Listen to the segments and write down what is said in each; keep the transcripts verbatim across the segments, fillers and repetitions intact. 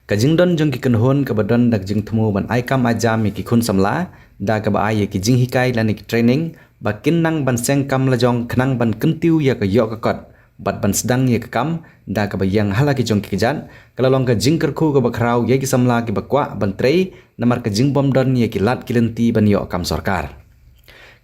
Ka jingdon jong ki kynhun kaba don da ka jingthmu ban ai kam ai jam ïa ki khun samla da kaba ai ïa ki jinghikai lane ki training ba kin nang ban seng kam la jong khnang ban kyntiew ïa ka ïoh ka kot bad ban sdang ïa ka kam da kaba ïeng ha la ki jong ki kjat, ka la long ka jingkyrkhu kaba khraw ïa ki samla kiba kwah ban trei namar ka jingbym don ïa ki lad ki lynti ban ïoh kam sorkar.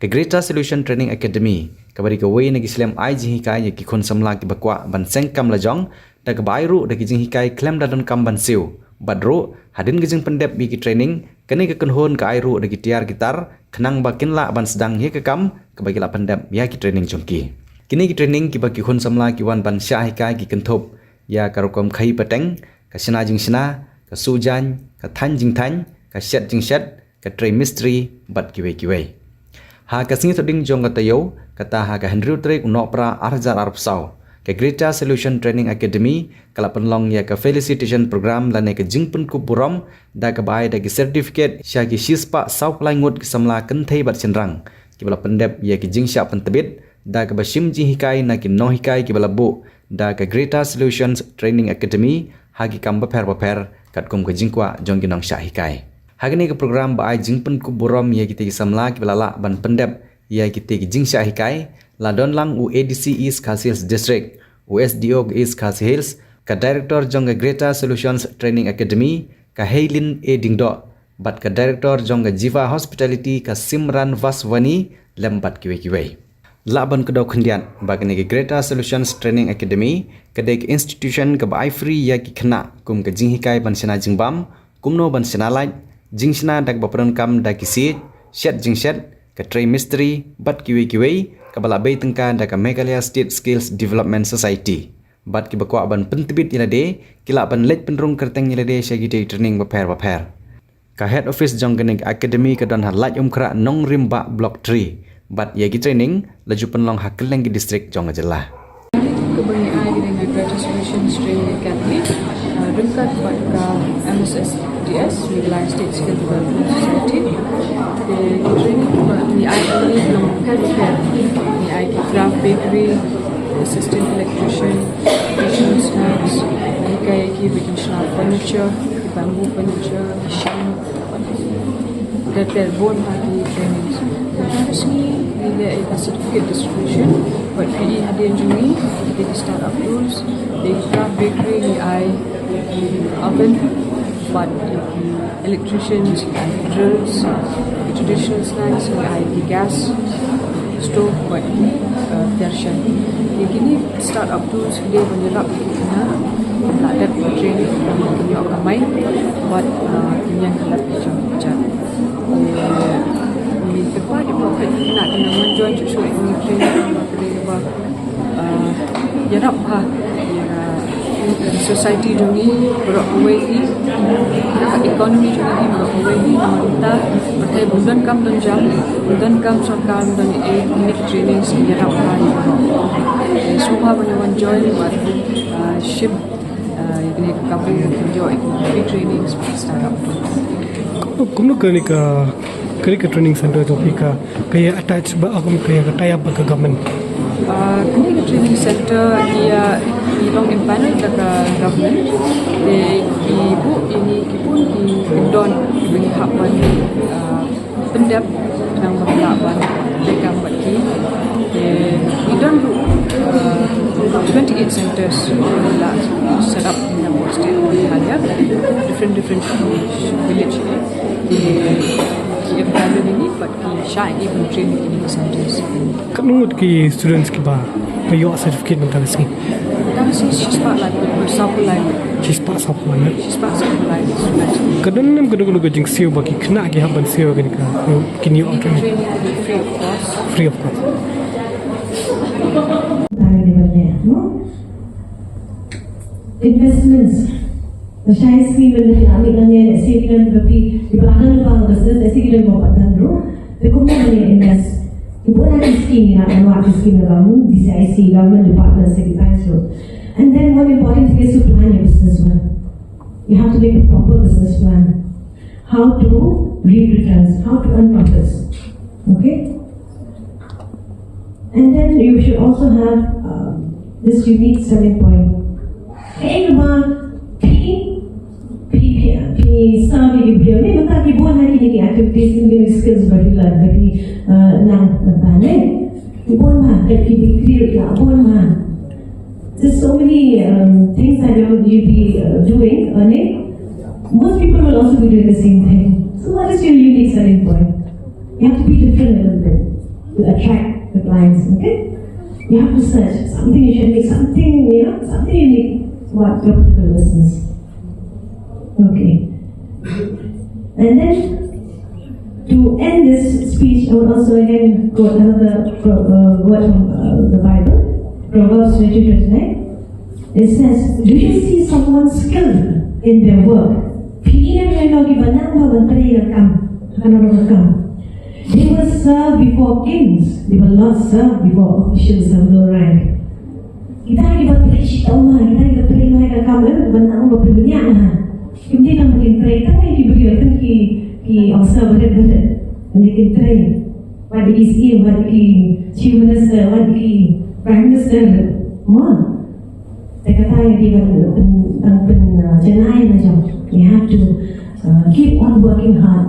Ka Greater Solution Training Academy kaba dei kawei na ki slem ai jinghikai ïa ki khun samla kiba kwah ban seng kam la jong da kaba ai ruh da ki jinghikai khlem da donkam ban siew. Bad ruh hadien ka jingpyndep ïa ki training, kane ka kynhun ka ai ruh da ki tiar ki tar khnang ba kin lah ban sdang ïa ka kam kaba ki la pyndep ïa ki training jong ki. Kine ki training kiba ki khun samla ki wan ban shah hikai ki kynthup ïa ka rukom khaïi pateng, ka shna jingshna, ka suh jaiñ, ka thaiñ jingthaiñ, ka shet jingshet, ka trei mistri bad kiwei kiwei. Ha ka sngi Thohdieng jong ka taïew, kata ha ka hynriew tarik u Nohprah ar hajar arphew saw, ka Greater Solution Training Academy ka la pynlong ïa ka felicitation program lane ka jingpynkup burom da kaba ai da ki certificate sha ki shispah sawphew lai ngut ki samla kynthei bad shynrang kiba la pyndep ïa ki jingshah pyntbit da kaba shim jinghikai na ki nonghikai kiba la buh da ka Greater Solutions Training Academy ha ki kam bapher bapher katkum ka jingkwah jong ki nongshah hikai. Ha kane ka program ba ai jingpynkup burom ïa kitei ki samla kiba la lah ban pyndep ïa kitei ki jingshah hikai, la don lang u A D C East Khasi Hills District, u S D O East Khasi Hills, ka Director jong ka Greater Solutions Training Academy, ka Heilin A Diengdoh, bad ka Director jong ka Jiva Hospitality, ka Simran Vaswani, lem bad kiwei kiwei. Lah ban kdew khyndiat ba kane ka Greater Solutions Training Academy ka dei ka institution kaba ai free ïa ki khynnah kum ka jinghikai ban shna jingbam, kumno ban shna light, jingshna da kaba pyndonkam da ki siej, shet jingshet, ka trei mistri bad kiwei kiwei, kaba la bei tyngka da ka Meghalaya State Skills Development Society. Bad kiba kwah ban pyntbit ïa lade ki lah ban leit pynrung kyrteng ïa lade sha kitei ki training bapher bapher. Ka head office jong kane ka academy ka don ha Laitumkhrah, Nongrimbah Block three. Bad ïa ki training la ju pynlong ha kylleng ki district jong ka jylla. Kaba ngi ai ka dei ka Greater Solutions Training Academy, uh, ryngkat bad ka M S S D S, Meghalaya State Skill Development Society. Te ki training ba ngi ai ka dei ka long pher pher. Ngi ai ki craft bakery, assistant electrician, traditional snacks, ngi hikai ki ba kin shna furniture, ki bamboo furniture, machine, ter ter bun ha ki trainings. Te ka sngi ngi leh ïa ka certificate distribution bad phi i hadien jong ngi, ïa ki startup tools, ïa ki craft bakery ngi ai ïa ki oven bad ïa ki electricians, ïa ki drills, ïa ki traditional snacks ngi ai ïa ki gas stove bad ïa ki, uh, ter shen. Ïa kine startup tools ki dei ban ïarap ïa ki khynnah ba la dep training ban ïoh kamai bad, ah, kin ïeng ha lad ka jong ka kjat. Te ngi kyrpad ïa ki khynnah kin nang join shuh shuh ïa kine ki training ba ka dei kaba, ah, ïarap ha ïa ka society jong ngi baroh kawei hi, ïa ka economy jong ngi baroh kawei hi. Namar mynta pyrthei bym don kam don jam, bym don kam sorkar, bym don ei, kine ki training ki ïarap ha ïa baroh. Te sngewbha ban wan join bad, ah, shim, ah, ïa kine ki kabu, ïa kine ki trainings, startup. Kumno kane ka, kane ka training center jong phi ka, ka ïa attach ba, ah, kumno ka ïa ka tie up bad ka government? Ah, kane ka training center ïa, i long empanel da ka government. Te ki buh ïa ngi, ki bun ki kyndon kiba ngi hap ban, ah, pyndep khnang ba ngi lah ban leh kam bad ki. Te ngi don ruh, uh, twenty-eight centers la set up in the state of Meghalaya, different, different village. Te ki available ni bad ki shah ïa ki ban train ïa kine ki centers. Katno ngut ki students kiba ïoh certificate mynta ka sngi? Mynta ka sngi shispah lai, sawphew lai. Shispah sawphew lai. Shispah sawphew lai students. Ka don ne em kano kano ka jingsiew ba ki khynnah ki hap ban siew ha kane ka, kin ïoh training? Training free of cost. Free of cost. Investments. Lashai skim ban leh lane lane lehse ki don ba phi, ki ba don ba business lehse ki don ba pat don ruh. Te kumno ban ïa invest? Ki bun ki skim ïa, ki skim ïa government, D C I C, government departments, ki banks ruh. And then one important thing is to plan your business well. You have to make a proper business plan. How to reap returns, how to earn profits. Okay? And then you should also have, uh, this unique selling point. Kaei kaba phi, phi Sa ki briew ne mynta ki bun ha kine ki activities, kine ki skills ba ki la, ba ki, uh, nang mynta ne. Ki bun ha, ki bakery la bun ha. There's so many, um, things that you, you'll be, uh, doing, uh, ne? Most people will also be doing the same thing. So what is your unique selling point? You have to be different a little bit to attract the clients, okay? You have to search something you should make, something, you know, something unique about your particular business. Okay. And then, to end this speech, I would also again quote another pro- uh, word from, uh, the Bible, Proverbs twenty-two twenty-nine. It says, "Do you see someone skilled in their work?" Phi i ne em ïa ki ba nang ba ban trei ïa ka kam, ka kam ba ka kam. "They will serve before kings, they will not serve before officials of low rank." Kita ki ba trei shi taw ma, kita ki ba trei ma ka kam, eh, ba nang ba pynbniah ma. Kim dei tang ba kin trei, tang ki briew, tang ki, ki officer ba rit ba rit. Ba kin trei. Wat ki C E M, wat ki Chief Minister, wat ki Prime Minister. Mo. Te kata ïa ki ba pyn, pyn, pyn, uh, janai na jong. You have to, uh, keep on working hard.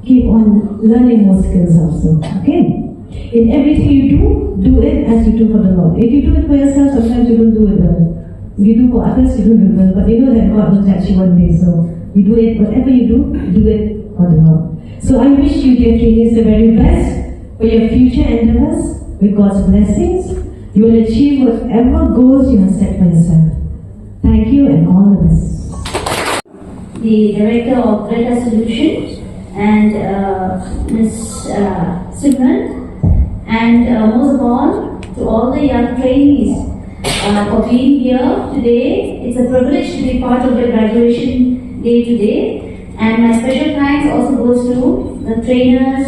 Keep on learning more skills also. Okay? In everything you do, do it as you do for the Lord. If you do it for yourself, sometimes you don't do it well. If you do for others, you don't do it well. But you know that God will judge you one day, so you do it, whatever you do, do it for the Lord. So I wish you, dear trainees, the very best for your future endeavors. With God's blessings, you will achieve whatever goals you have set for yourself. Thank you and all the best. The director of Greta Solution, and, uh, Miss, uh, Simran, and, uh, most of all, to all the young trainees, uh, for being here today. It's a privilege to be part of your graduation day today, and my special thanks also goes to the trainers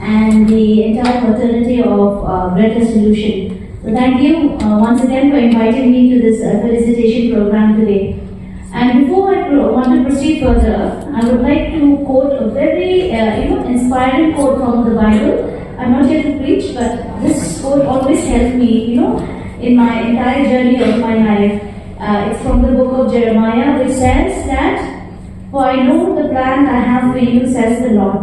and the entire fraternity of, uh, Greta Solution. So thank you, uh, once again for inviting me to this, uh, felicitation program today. And before I pro- want to proceed further, I would like to quote a very, uh, you know, inspiring quote from the Bible. I'm not here to preach, but this quote always helped me, you know, in my entire journey of my life. Uh, it's from the book of Jeremiah, which says that, "For I know the plan I have for you, says the Lord,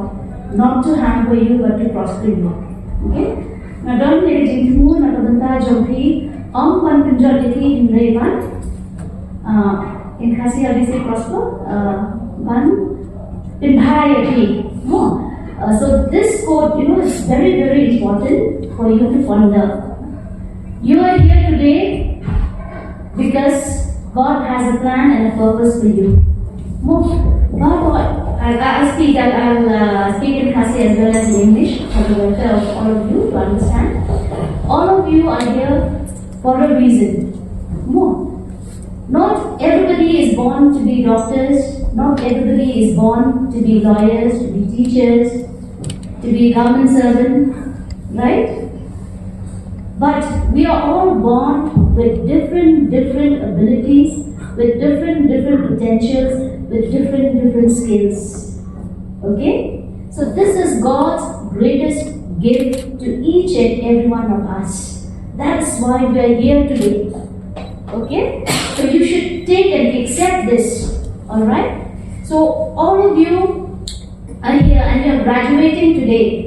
not to harm for you, but to prosper you." Okay? Nga don ïa ka jingthmu na ka bynta jong phi, ym ban pynjot ïa phi hynrei ban, uh, in Khasi how do you say prosper? Uh, ban pynbha ïa phi. No. Uh, so this quote, you know, is very, very important for you to ponder. You are here today because God has a plan and a purpose for you. Mo, God, I, I'll speak, I'll, I'll, uh, speak in Khasi as well as in English for the welfare of all of you to understand. All of you are here for a reason. Mo, not everybody is born to be doctors, not everybody is born to be lawyers, to be teachers, to be a government servant, right? But we are all born with different, different abilities, with different, different potentials, with different, different skills. Okay? So this is God's greatest gift to each and every one of us. That is why we are here today. Okay? So you should take and accept this. All right? So all of you are here and you're graduating today.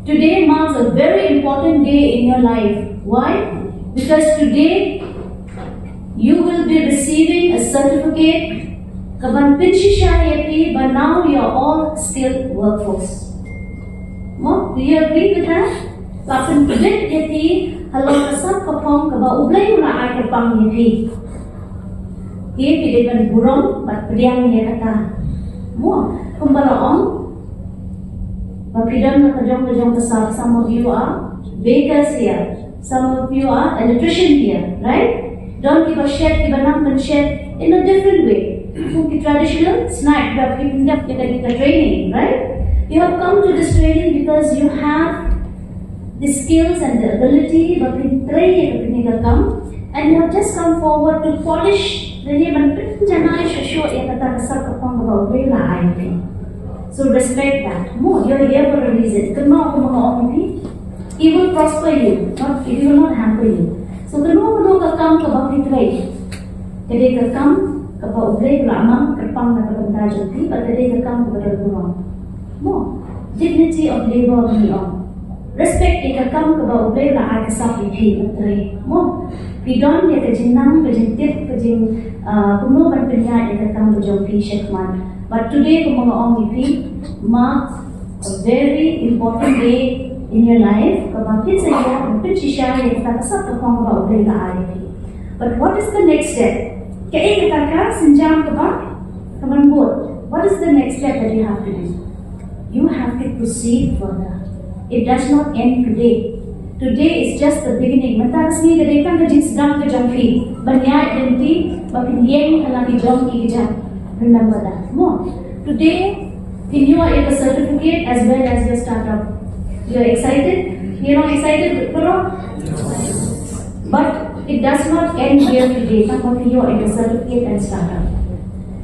Today marks a very important day in your life. Why? Because today you will be receiving a certificate ka ban pynshisha ïa phi ba now you're all skilled workforce. Mo, do you agree with that? Ba pynkbit ïa phi halor ka sap ka phong kaba U Blei u la ai kyrpang ïa phi. Te phi dei ban burom bad pdiang ïa kata. Mo, kumba la ong ba phi don na ka jong ka jong ka sap, some of you are bakers here, some of you are electrician here, right? Don kiba shet, kiba nang pynshet in a different way. Kum ki traditional snack ba phi pyndep ïa ka training, right? You have come to this training because you have the skills and the ability ba phin trei ïa ka pynïaid ka kam, and you have just come forward to polish, lane ban pynjanai shuh shuh ïa kata ka sap ka phong kaba U Blei u la ai ïa phi. So respect that. Mo, you're here for a reason. Kynmaw kumba nga ong ïa phi, it will prosper you, not, it will not hamper you. So kano kano ka kam kaba phi trei, ka dei ka kam kaba U Blei u la mang, ka pang na ka bynta jong phi, bad ka dei ka kam kaba don burom. Mo, dignity of labor ba ngi ong. Respect ïa ka kam kaba U Blei u la ai ka sap ïa phi, u trei. Mo, phi don ïa ka jingnang, ka jingtip, ka jing, ah, kumno ban pynïaid ïa ka kam ka jong phi shakhmat. But today kumba nga ong ïa phi, mark a very important day in your life, kaba phin sa ïoh ban pynshisha ïa kata ka sap ka phong kaba U Blei u la ai ïa phi. But what is the next step? Kaei kata ka sienjam kaba, kaban bud? What is the next step that you have to do? You have to proceed further. It does not end today. Today is just the beginning. Mynta ka sngi ka dei tang ka jingsdang ka jong phi ban ïaid lynti ba phin ïeng ha la ki jong ki kjat. Remember that. Mo, today phin ïoh ïa ka certificate as well as your startup. You're excited? You're not excited, bro? But it does not end here today. Tang ba phi ïoh ïa ka certificate and startup,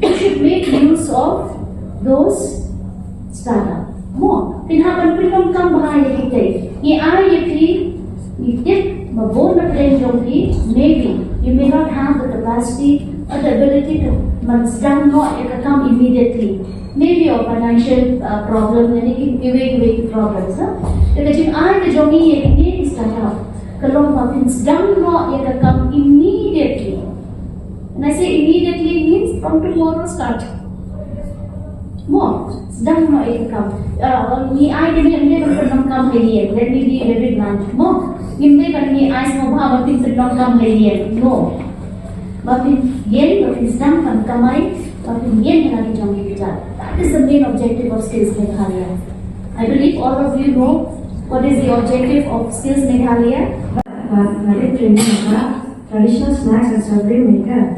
you should make use of those startup. Mo, phin hap ban pyndonkam bha ïa kitei. Ngi ai ïa phi, ngi tip ba bun na pdeng jong phi, maybe you may not have the capacity or the ability to ban sdang noh ïa ka kam immediately. Maybe your financial, uh, problem, lane ki, kiwei kiwei ki problems, ha? Te ka jingai ka jong ngi ïa kine ki startup ka long ba phin sdang noh ïa ka kam immediately. When I say immediately means from tomorrow start. Mo, sdang noh ïa ka kam. Ah, ngi ai, ngi ym dei ban pyndonkam ha ïing. Let me be very blunt. Mo, ngim dei ban, ngi ai sngewbha ba phin pyndonkam ha ïing. No. Ba phin ïeng, ba phin sdang ban kamai, ba phin ïeng ha la ki jong ki kjat. That is the main objective of Skills Meghalaya. I believe all of you know what is the objective of Skills Meghalaya. Ba, ba, ba, traditional snacks and savory maker.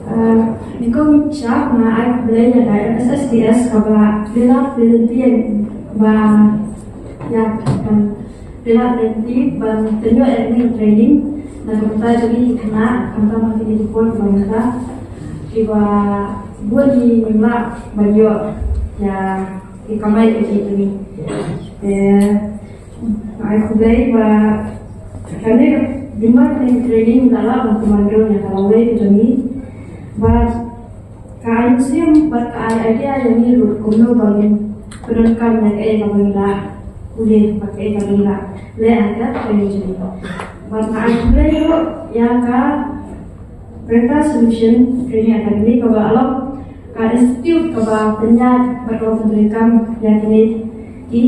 Ah, nyngkong shap nga ai khublei ïa ka M S S D S kaba pynlap pynlynti ba ïa kan pynlap pynlynti ban pynïoh ïa kane ka training na ka bynta jong ngi ki khynnah khamtam ha kine ki por kiba mynta kiba bun hi ngim lah ban ïoh ïa ki kamai ka jingkyrmen. Te Nga ai khublei ba kane ka, dima kane ka training la lah ban pynmynta ïa ka lawei ka jong ngi. Ba ka ai museum ba ka ai idea ïa ngi ruh kumno ba ngin pyndonkam ïa kaei kaba ngi la pule bad kaei kaba ngi la leh ha ka training jong ngi. Ba nga ai khublei ruh ïa ka Granta Solution Training Academy kaba long ka institute kaba pynïaid bad kaba pyntrei kam ïa kine ki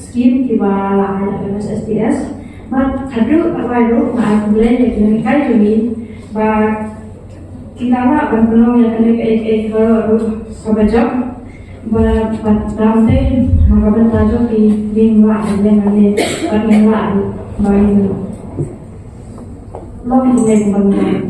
skim kiba la ai da ka M S S D S. Bad haduh kawei ruh nga ai khublei ïa ki nonghikai jong ngi ba ki la lah ban pynlong ïa kane kaei kaei baroh ruh kaba jop. Bad, bad dang te ha ka bynta jong ki ngim lah ban ïeng hangne bad ngim lah ruh ba ngin long hangne kumba ngi